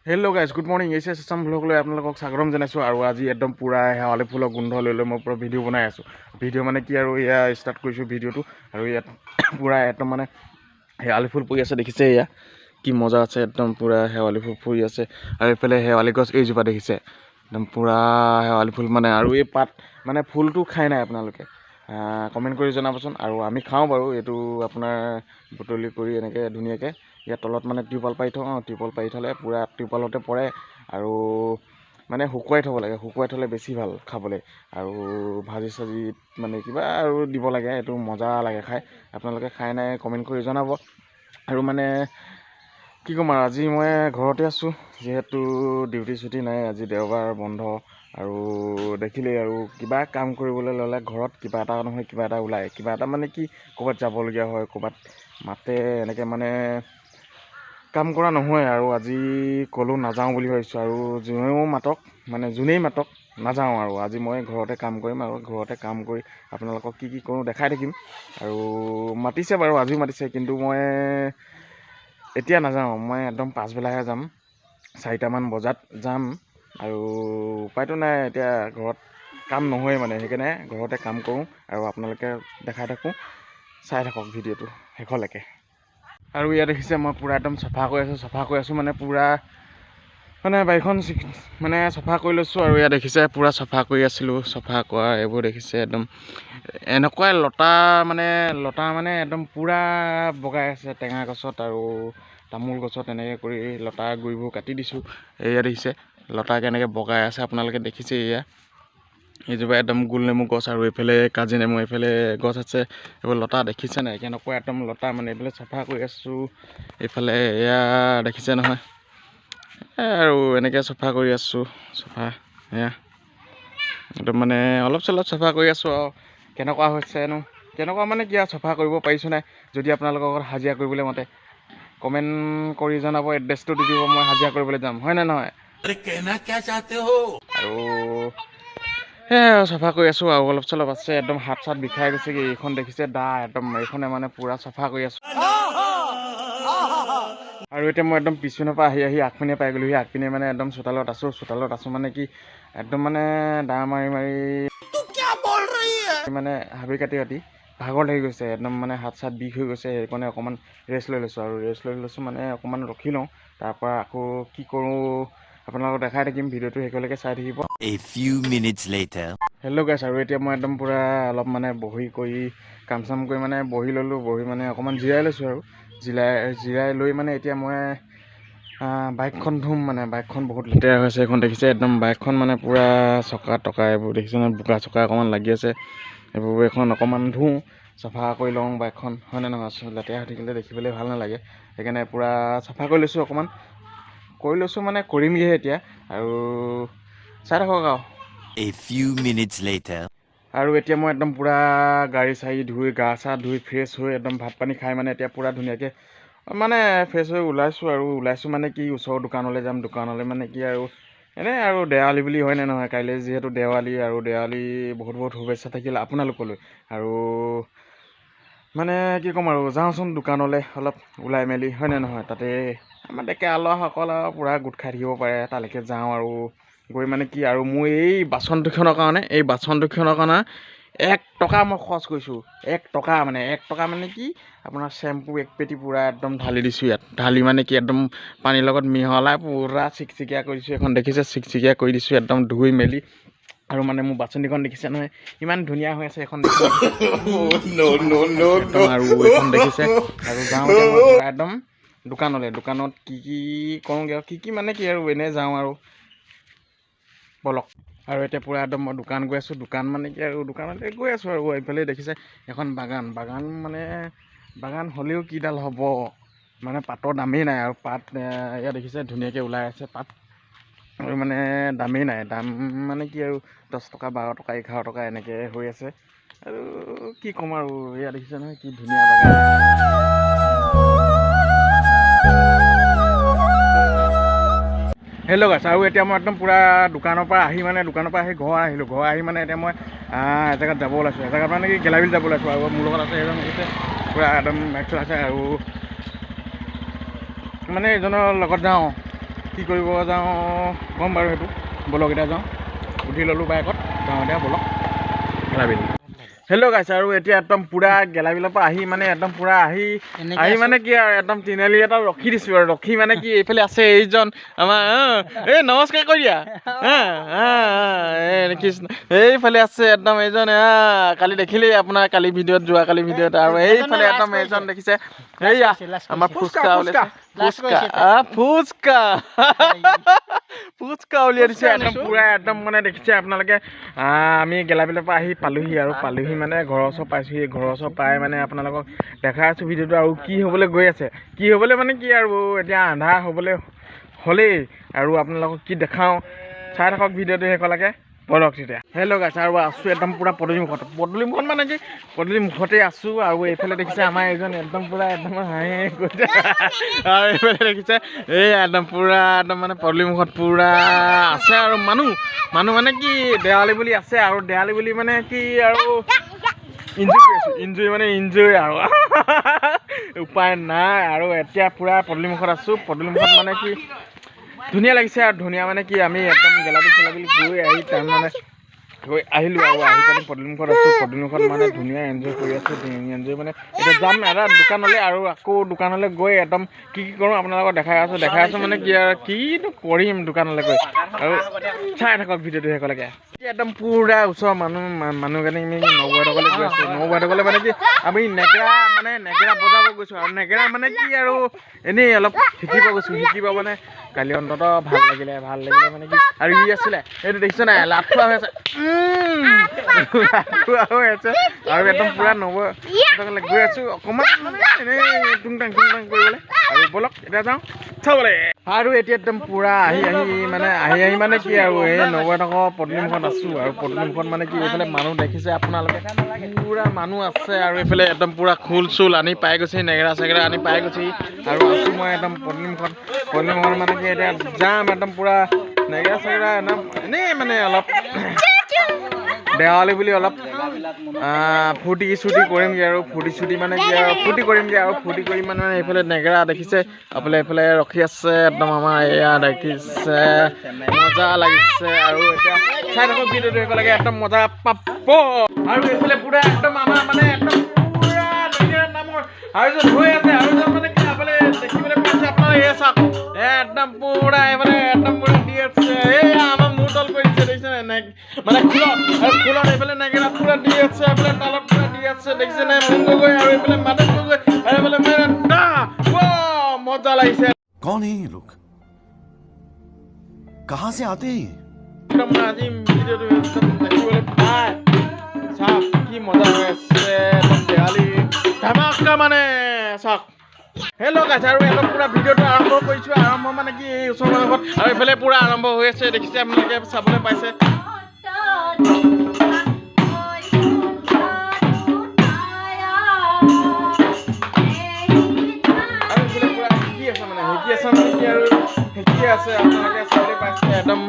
Hello guys, good morning. H S Assam ভ্লগলৈ আপোনালোকক স্বাগতম জনাইছোঁ। আৰু আজি একদম পূৰা শেৱালি ফুলৰ গোন্ধ লৈ লৈ মই পূৰা ভিডিঅ' বনাই আছোঁ। ভিডিঅ' মানে কি আৰু, এয়া ষ্টাৰ্ট কৰিছোঁ ভিডিঅ'টো। আৰু ইয়াত পূৰা একদম মানে শেৱালি ফুল পৰি আছে, দেখিছে? এয়া কি মজা আছে, একদম পূৰা শেৱালি ফুল ফুৰি আছে। আৰু এইফালে শেৱালি গছ এইজোপা দেখিছে, একদম পূৰা শেৱালি ফুল মানে। আৰু এই পাত মানে ফুলটো খাই নাই আপোনালোকে কমেণ্ট কৰি জনাবচোন। আৰু আমি খাওঁ বাৰু, এইটো আপোনাৰ বুটলি কৰি এনেকৈ ধুনীয়াকৈ ইয়াৰ তলত মানে টিউপাল পাৰি থওঁ। টিউপাল পাৰি থ'লে পূৰা টিউপালতে পৰে। আৰু মানে শুকুৱাই থ'ব লাগে, শুকুৱাই থ'লে বেছি ভাল খাবলৈ। আৰু ভাজি চাজিত মানে কিবা আৰু দিব লাগে, এইটো মজা লাগে খাই। আপোনালোকে খাই নাই কমেণ্ট কৰি জনাব। আৰু মানে কি ক'ম আৰু, আজি মই ঘৰতে আছোঁ, যিহেতু ডিউটি ছুটি নাই, আজি দেওবাৰ বন্ধ। আৰু দেখিলেই আৰু কিবা কাম কৰিবলৈ ল'লে ঘৰত কিবা এটা নহয় কিবা এটা ওলায়। কিবা এটা মানে কি, ক'ৰবাত যাবলগীয়া হয়, ক'ৰবাত মাতে, এনেকৈ মানে কাম কৰা নহয়। আৰু আজি ক'লো নাযাওঁ বুলি ভাবিছোঁ। আৰু যোনেও মাতক, মানে যোনেই মাতক নাযাওঁ। আৰু আজি মই ঘৰতে কাম কৰিম। আৰু ঘৰতে কাম কৰি আপোনালোকক কি কি কৰোঁ দেখাই থাকিম। আৰু মাতিছে বাৰু, আজিও মাতিছে, কিন্তু মই এতিয়া নাযাওঁ। মই একদম পাছবেলাহে যাম, 4টামান বজাত যাম। আৰু উপায়তো নাই, এতিয়া ঘৰত কাম নহয়ে মানে, সেইকাৰণে ঘৰতে কাম কৰোঁ আৰু আপোনালোকে দেখাই থাকোঁ। চাই থাকক ভিডিঅ'টো শেষলৈকে। আৰু ইয়াত দেখিছে মই পূৰা একদম চফা কৰি আছোঁ, চফা কৰি আছোঁ মানে পূৰা মানে বাৰীখন মানে চফা কৰি লৈছোঁ। আৰু ইয়াত দেখিছে পূৰা চফা কৰি আছিলোঁ, চফা কৰা এইবোৰ দেখিছে একদম এনেকুৱাই লতা মানে, লতা মানে একদম পূৰা বগাই আছে টেঙা গছত আৰু তামোল গছত, এনেকৈ কৰি লতা গুৰিবোৰ কাটি দিছোঁ। এয়া দেখিছে লতা কেনেকৈ বগাই আছে, আপোনালোকে দেখিছে। এয়া এইজোপা একদম গোল নেমু গছ আৰু এইফালে কাজি নেমু, এইফালে গছ আছে। এইবোৰ লতা দেখিছে নাই কেনেকুৱা একদম লতা মানে, এইফালে চফা কৰি আছোঁ। এইফালে এয়া দেখিছে নহয়, আৰু এনেকৈ চফা কৰি আছোঁ। চফা এয়া একদম মানে অলপ চলপ চফা কৰি আছোঁ। আৰু কেনেকুৱা হৈছেনো, কেনেকুৱা মানে কি আৰু, চফা কৰিব পাৰিছোঁ নাই? যদি আপোনালোকৰ ঘৰত হাজিৰা কৰিবলৈ মাতে কমেণ্ট কৰি জনাব, এড্ৰেছটো দি দিব, মই হাজিৰা কৰিবলৈ যাম, হয়নে নহয়? আৰু সেয়াই চফা কৰি আছোঁ। আৰু অলপ চলপ আছে, একদম হাত চাত বিষাই গৈছেগৈ। এইখন দেখিছে দা, একদম এইখনে মানে পূৰা চফা কৰি আছোঁ। আৰু এতিয়া মই একদম পিছপিনৰ পৰা আহি আহি আগপিনে পাই গ'লোহি। আগপিনে মানে একদম চোতালত আছোঁ। চোতালত আছোঁ মানে কি, একদম মানে দা মাৰি মাৰি মানে হাবি কাটি কাটি ভাগৰ লাগি গৈছে, একদম মানে হাত চাত বিষ হৈ গৈছে। সেইকাৰণে অকণমান ৰেষ্ট লৈ লৈছোঁ। আৰু ৰেষ্ট লৈ লৈছোঁ মানে অকণমান ৰখি লওঁ, তাৰপৰা আকৌ কি কৰোঁ আপোনালোকক দেখাই থাকিম। ভিডিঅ'টো শেষলৈকে চাই থাকিব। A few minutes later. Hello guys, আৰু এতিয়া মই একদম পূৰা অলপ মানে বহি কৰি কাম চাম কৰি মানে বহি ল'লোঁ। বহি মানে অকণমান জিৰাই লৈছোঁ। আৰু জিৰাই লৈ মানে এতিয়া মই বাইকখন ধুম। মানে বাইকখন বহুত লেতেৰা হৈছে, এইখন দেখিছে একদম বাইকখন মানে পূৰা চকা টকা এইবোৰ দেখিছে নহয়, বোকা চকা অকণমান লাগি আছে এইবোৰ। এইখন অকণমান ধুওঁ, চফা কৰি লওঁ বাইকখন, হয়নে নহয়? লেতেৰা হৈ থাকিলে দেখিবলৈ ভাল নালাগে, সেইকাৰণে পূৰা চফা কৰি লৈছোঁ। অকণমান কৰি লৈছোঁ মানে কৰিমগৈহে এতিয়া। আৰু চাই থাকক আৰু। A few minutes later. আৰু এতিয়া মই একদম পূৰা গাড়ী চাড়ী ধুই, গা চা ধুই ফ্ৰেছ হৈ একদম ভাত পানী খাই মানে এতিয়া পূৰা ধুনীয়াকৈ মানে ফ্ৰেছ হৈ ওলাইছোঁ। আৰু ওলাইছোঁ মানে কি, ওচৰৰ দোকানলৈ যাম। দোকানলৈ মানে কি আৰু, এনেই আৰু দেৱালী বুলি, হয়নে নহয়? কাইলৈ যিহেতু দেৱালী, আৰু দেৱালী বহুত বহুত শুভেচ্ছা থাকিল আপোনালোকলৈ। আৰু মানে কি ক'ম আৰু, যাওঁচোন দোকানলৈ অলপ ওলাই মেলি, হয়নে নহয়? তাতে আমাৰ ডেকা ল'ৰাসকল আৰু পূৰা গোট খাই থাকিব পাৰে, তালৈকে যাওঁ। আৰু গৈ মানে কি আৰু, মোৰ এই বাচন দুখনৰ কাৰণে, এই বাচন দুখনৰ কাৰণে 1 টকা মই খৰচ কৰিছোঁ। 1 টকা মানে, 1 টকা মানে কি, আপোনাৰ চেম্পু এক পেটি পূৰা একদম ঢালি দিছোঁ ইয়াত। ঢালি মানে কি, একদম পানীৰ লগত মিহলাই পূৰা চিকচিকীয়া কৰি দিছোঁ। এখন দেখিছে, চিকচিকীয়া কৰি দিছোঁ একদম ধুই মেলি। আৰু মানে মোৰ বাচনকেইখন দেখিছে নহয়, ইমান ধুনীয়া হৈ আছে এখন দেখিছে। আৰু এইখন দেখিছে। আৰু যাওঁ এতিয়া মই পূৰা একদম দোকানলৈ। দোকানত কি কি কৰোঁগৈ আৰু, কি কি মানে কি আৰু, এনেই যাওঁ আৰু, ব'লক। আৰু এতিয়া পূৰা একদম মই দোকান গৈ আছোঁ। দোকান মানে কি আৰু, দোকানলৈ গৈ আছোঁ। আৰু এইফালে দেখিছে এখন বাগান। বাগান মানে বাগান হ'লেও কিডাল হ'ব, মানে পাতৰ দামেই নাই। আৰু পাত ইয়াত দেখিছে ধুনীয়াকৈ ওলাই আছে পাত, আৰু মানে দামেই নাই। দাম মানে কি আৰু, 10 টকা, 12 টকা, 11 টকা এনেকৈ হৈ আছে। আৰু কি ক'ম আৰু, এয়া দেখিছে নহয় কি ধুনীয়া বাগান। হেল্ল' গাইছ, আৰু এতিয়া মই একদম পূৰা দোকানৰ পৰা আহি মানে দোকানৰ পৰা আহি ঘৰ আহিলোঁ। ঘৰ আহি মানে এতিয়া মই এজেগাত যাব ওলাইছোঁ। এজেগাত মানে কি, গেলাবিল যাব ওলাইছোঁ। আৰু মোৰ লগত আছে এজন, আহিছে পূৰা একদম বাইক চলাইছে। আৰু মানে এজনৰ লগত যাওঁ। কি কৰিব যাওঁ ক'ম বাৰু, সেইটো ব'লক এতিয়া যাওঁ। উঠি ল'লোঁ বাইকত, যাওঁ এতিয়া ব'লক গেলাবিল। হেল্ল' গাইছ, আৰু এতিয়া একদম পূৰা গেলাবিলৰ পৰা আহি মানে একদম পূৰা আহি আহি মানে কি আৰু একদম তিনিআলি এটা ৰখি দিছোঁ আৰু ৰখি মানে কি এইফালে আছে এইজন আমাৰ, এই নমস্কাৰ কৰি দিয়া, এই কৃষ্ণ, এইফালে আছে একদম এইজন, কালি দেখিলেই আপোনাৰ কালি ভিডিঅ'ত, যোৱাকালি ভিডিঅ'ত। আৰু এইফালে একদম এইজন দেখিছে, এইয়া আমাৰ ফুচকা ওলাইছে, ফুচকা ফুচকা ফুচকা উলিয়াই দিছে একদম পূৰা একদম মানে দেখিছে আপোনালোকে। আমি গেলাবিলৰ পৰা আহি পালোহি আৰু পালোহি মানে ঘৰৰ ওচৰ পাইছোহি, ঘৰৰ ওচৰ পাই মানে আপোনালোকক দেখাই আছোঁ ভিডিঅ'টো। আৰু কি হ'বলৈ গৈ আছে, কি হ'বলৈ মানে কি আৰু এতিয়া আন্ধাৰ হ'বলৈ হ'লেই আৰু আপোনালোকক কি দেখাওঁ চাই থাকক ভিডিঅ'টো শেষলৈকে, ব'লক তেতিয়া। হেল্ল' গাইছ, আৰু আছোঁ একদম পূৰা পদূলিমুখত, পদূলিমুখত মানে কি পদূলিমুখতে আছোঁ। আৰু এইফালে দেখিছে আমাৰ এইজন একদম পূৰা একদম হাঁহি হাঁহি গৈছে। আৰু এইফালে দেখিছে এই একদম পূৰা একদম মানে পদূলিমুখত পূৰা আছে আৰু মানুহ, মানুহ মানে কি দেৱালী বুলি আছে আৰু দেৱালী বুলি মানে কি আৰু ইনজয় কৰি আছোঁ, ইনজয় মানে ইনজয় আৰু উপায় নাই। আৰু এতিয়া পূৰা পদূলিমুখত আছোঁ, পদূলিমুখত মানে কি ধুনীয়া লাগিছে আৰু ধুনীয়া মানে কি আমি একদম গেলাবিল চেলাবিল গৈ আহি তাৰমানে গৈ আহিলোঁ আৰু আহি পানি পদূলিমুখত আছোঁ। পদূলিমুখত মানে ধুনীয়া এনজয় কৰি আছোঁ, এনজয় মানে এতিয়া যাম এটা দোকানলৈ আৰু আকৌ দোকানলৈ গৈ একদম কি কি কৰোঁ আপোনালোকক দেখাই আছোঁ, দেখাই আছোঁ মানে কি আৰু কিনো কৰিম দোকানলৈ গৈ, আৰু চাই থাকক ভিডিঅ'টো শেষলৈকে। একদম পূৰা ওচৰৰ মানুহ মানুহখিনি আমি নবৌহঁতলৈ গৈ আছোঁ, নবৌহঁতলৈ মানে কি আমি নেগেৰা মানে নেগেৰা বজাব গৈছোঁ আৰু নেগেৰা মানে কি আৰু এনেই অলপ শিকিব গৈছোঁ, শিকিব মানে কালি অন্ততঃ ভাল লাগিলে, ভাল লাগিলে মানে কি আৰু ই আছিলে এইটো দেখিছে নাই লাঠুৱা হৈ আছে, লাঠুৱা হৈ আছে আৰু একদম পূৰা নবৌহঁতলৈ গৈ আছোঁ অকণমান মানে এনেই টুংটাং টুংটাং কৰিবলৈ। আৰু ব'লক এতিয়া যাওঁ চাবলৈ। আৰু এতিয়া একদম পূৰা আহি আহি মানে আহি আহি মানে কি আৰু এই নবৌহঁতৰ পদূলিমুখত আছোঁ আৰু পদূলিমুখত মানে কি এইফালে মানুহ দেখিছে আপোনালোকে পূৰা মানুহ আছে আৰু এইফালে একদম পূৰা খোল চোল আনি পাই গৈছে, নেগেৰা চেগেৰা আনি পাই গৈছে। আৰু আছোঁ মই একদম পদূলিমুখত, পদূলিমুখত মানে কি এতিয়া যাম একদম পূৰা নেগেৰা চেগেৰা একদম এনেই মানে অলপ দেৱালী বুলি অলপ ফূৰ্তি চুৰ্তি কৰিমগৈ আৰু ফূৰ্তি চুৰ্তি মানে কি আৰু ফূৰ্তি কৰিমগৈ আৰু ফূৰ্তি কৰি মানে এইফালে নেগেৰা দেখিছে এইফালে এইফালে ৰখি আছে একদম আমাৰ এয়া দেখিছে মজা লাগিছে। আৰু এতিয়া চাই থাকক ভিডিঅ'টো শেষলৈকে, একদম মজা পাব। আৰু এইফালে পূৰা একদম আমাৰ মানে একদম পূৰা নেগেৰা নামৰ আয়োজন হৈ আছে, আয়োজন মানে কি এইফালে দেখিবলৈ পাইছে আপোনালোকে, এয়া চাওক একদম পূৰা এইফালে একদম পূৰা দি আছে, এয়া আমাৰ মূৰ তল কৰি দিছে দেখিছে নাই, মানে খোলত আৰু খোলত এইফালে নেগেৰা পূৰা দি আছে, এইফালে তালত পূৰা দি আছে দেখিছে নাই, মোন গগৈ আৰু এইফালে মাধৱ গগৈ আৰু এইফালে মজা লাগিছে। कौन है ये लोग, कहां से आते हैं? একদম আজি ভিডিঅ'টো একদম দেখিবলৈ পাই চাওক কি মজা হৈ আছে একদম দেৱালী ধামাকা মানে চাওক। হেল্ল' গাইছ, আৰু একদম পূৰা ভিডিঅ'টো আৰম্ভ কৰিছোঁ, আৰম্ভ মানে কি এই ওচৰ মানুহত আৰু এইফালে পূৰা আৰম্ভ হৈ আছে দেখিছে আপোনালোকে চাবলৈ পাইছে। আৰু এইফালে পূৰা শিকি আছে মানে শিকি আছে মানে কি আৰু শিকি আছে আপোনালোকে চাবলৈ পাইছে একদম।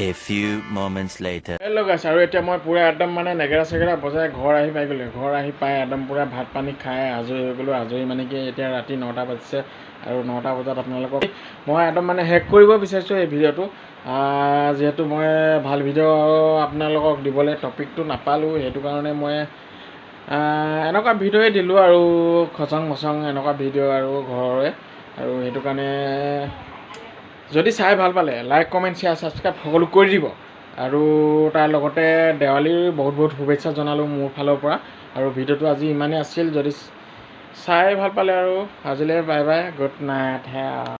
A few moments later. Hello guys, আৰু এতিয়া মই পূৰা একদম মানে নেগেৰা চেগেৰা বজাই ঘৰ আহি পাই গ'লোঁ। ঘৰ আহি পাই একদম পূৰা ভাত পানী খাই আজৰি হৈ গ'লোঁ। আজৰি মানে কি এতিয়া ৰাতি 9টা বাজিছে আৰু 9টা বজাত আপোনালোকক মই একদম মানে শেষ কৰিব বিচাৰিছোঁ এই ভিডিঅ'টো। যিহেতু মই ভাল ভিডিঅ' আপোনালোকক দিবলৈ টপিকটো নাপালোঁ, সেইটো কাৰণে মই এনেকুৱা ভিডিঅ'ই দিলোঁ আৰু খচং মচং এনেকুৱা ভিডিঅ' আৰু ঘৰৰে। আৰু সেইটো কাৰণে যদি চাই ভাল পালে লাইক কমেণ্ট শ্বেয়াৰ ছাবস্ক্ৰাইব সকলো কৰি দিব। আৰু তাৰ লগতে দেৱালীৰ বহুত বহুত শুভেচ্ছা জনালোঁ মোৰ ফালৰ পৰা। আৰু ভিডিঅ'টো আজি ইমানেই আছিল। যদি চাই ভাল পালে আৰু আজিলৈ বাই বাই, গুড নাইট। সেয়া।